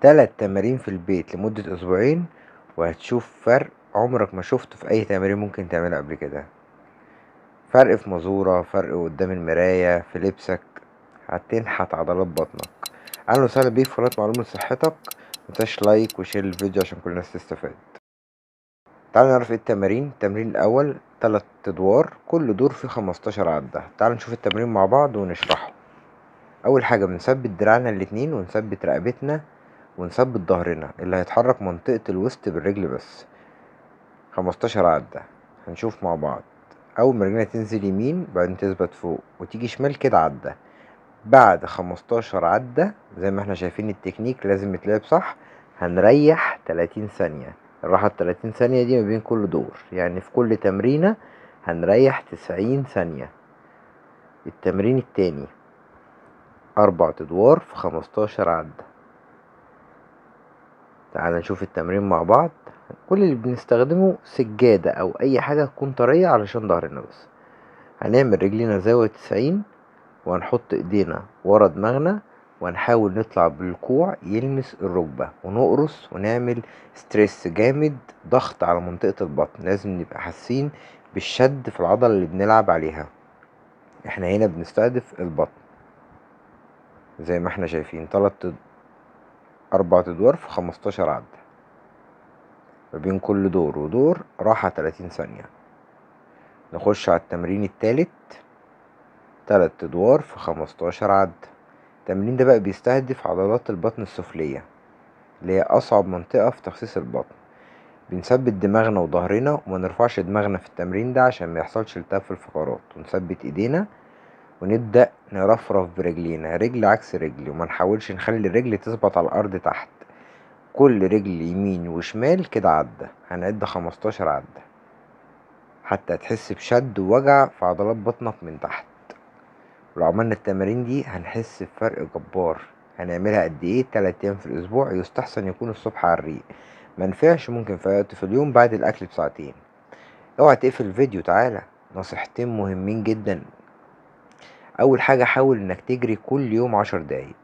3 تمارين في البيت لمدة أسبوعين وهتشوف فرق عمرك ما شفته في أي تمارين ممكن تعملها قبل كده. فرق في مزورة، فرق قدام المراية، في لبسك، هتنحت عضلات بطنك. أهلا وسهلا بيك في قناة معلومة لصحتك. متنساش like و share الفيديو عشان كل الناس تستفاد. تعالوا نعرف ايه التمارين. التمرين الأول 3 أدوار، كل دور فيه 15 عدة. تعالوا نشوف التمرين مع بعض ونشرحه. أول حاجة بنثبت دراعنا الاتنين ونثبت رقبتنا ونثبت ظهرنا اللي هيتحرك منطقة الوسط بالرجل بس. 15 عدة هنشوف مع بعض. أول ما رجلنا تنزل يمين بعدين تثبت فوق وتيجي شمال كده عدة. بعد 15 عدة زي ما احنا شايفين التكنيك لازم يتلعب صح. هنريح 30 ثانية. الراحة 30 ثانية دي ما بين كل دور، يعني في كل تمرينة هنريح 90 ثانية. التمرين التاني 4 أدوار في 15 عدة. تعال نشوف التمرين مع بعض. كل اللي بنستخدمه سجادة أو أي حاجة تكون طرية علشان ظهرنا بس. هنعمل رجلينا زاوية 90 وهنحط ايدينا ورا دماغنا وهنحاول نطلع بالكوع يلمس الركبة ونقرص ونعمل ستريس جامد، ضغط على منطقة البطن. لازم نبقى حاسين بالشد في العضلة اللي بنلعب عليها. احنا هنا بنستهدف البطن زي ما احنا شايفين. 4 أدوار في 15 عدة، ما بين كل دور ودور راحة 30 ثانية. نخش على التمرين التالت، 3 أدوار في 15 عدة. التمرين ده بقى بيستهدف عضلات البطن السفلية اللي هي أصعب منطقة في تخسيس البطن. بنثبت دماغنا وظهرنا وما نرفعش دماغنا في التمرين ده عشان ما يحصلش التهاب في الفقرات، ونثبت ايدينا ونبدأ نرفرف برجلينا، رجل عكس رجل، وما نحاولش نخلي الرجل تثبت على الأرض تحت. كل رجل يمين وشمال كده عدة، هنعد 15 عدة حتى تحس بشد ووجع في عضلات بطنك من تحت. ولو عملنا التمارين دي هنحس بفرق جبار. هنعملها قد ايه؟ 3 ايام في الاسبوع، يستحسن يكون الصبح على الريق، ما نفعش ممكن في وقت في اليوم بعد الاكل بساعتين. اوعى تقفل الفيديو، تعالى نصيحتين مهمين جدا. اول حاجة، حاول انك تجري كل يوم 10 دقايق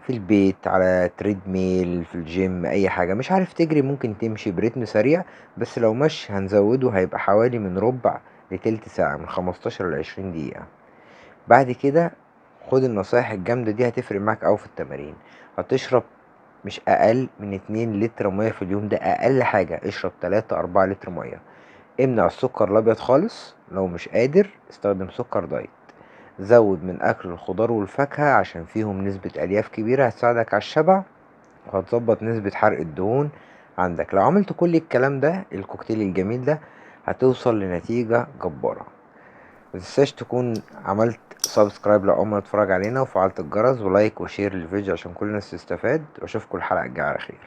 في البيت، على treadmill، في الجيم، اي حاجة. مش عارف تجري ممكن تمشي برتم سريع، بس لو مشي هنزوده، هيبقى حوالي من ربع لتلت ساعة، من 15 لعشرين دقيقة. بعد كده خد النصايح الجامدة دي، هتفرق معاك أوي في التمارين. هتشرب مش أقل من 2 لتر مية في اليوم، ده أقل حاجة. اشرب 3 4 لتر مية. امنع السكر الأبيض خالص، لو مش قادر استخدم سكر دايت. زود من أكل الخضار والفاكهة عشان فيهم نسبة ألياف كبيرة هتساعدك على الشبع وهتظبط نسبة حرق الدهون عندك. لو عملت كل الكلام ده، الكوكتيل الجميل ده، هتوصل لنتيجة جبارة. متنساش تكون عملت subscribe لو أول مرة تتفرج علينا، وفعلت الجرس، و like و share للفيديو عشان كل الناس تستفاد. واشوفكم الحلقة الجاية على خير.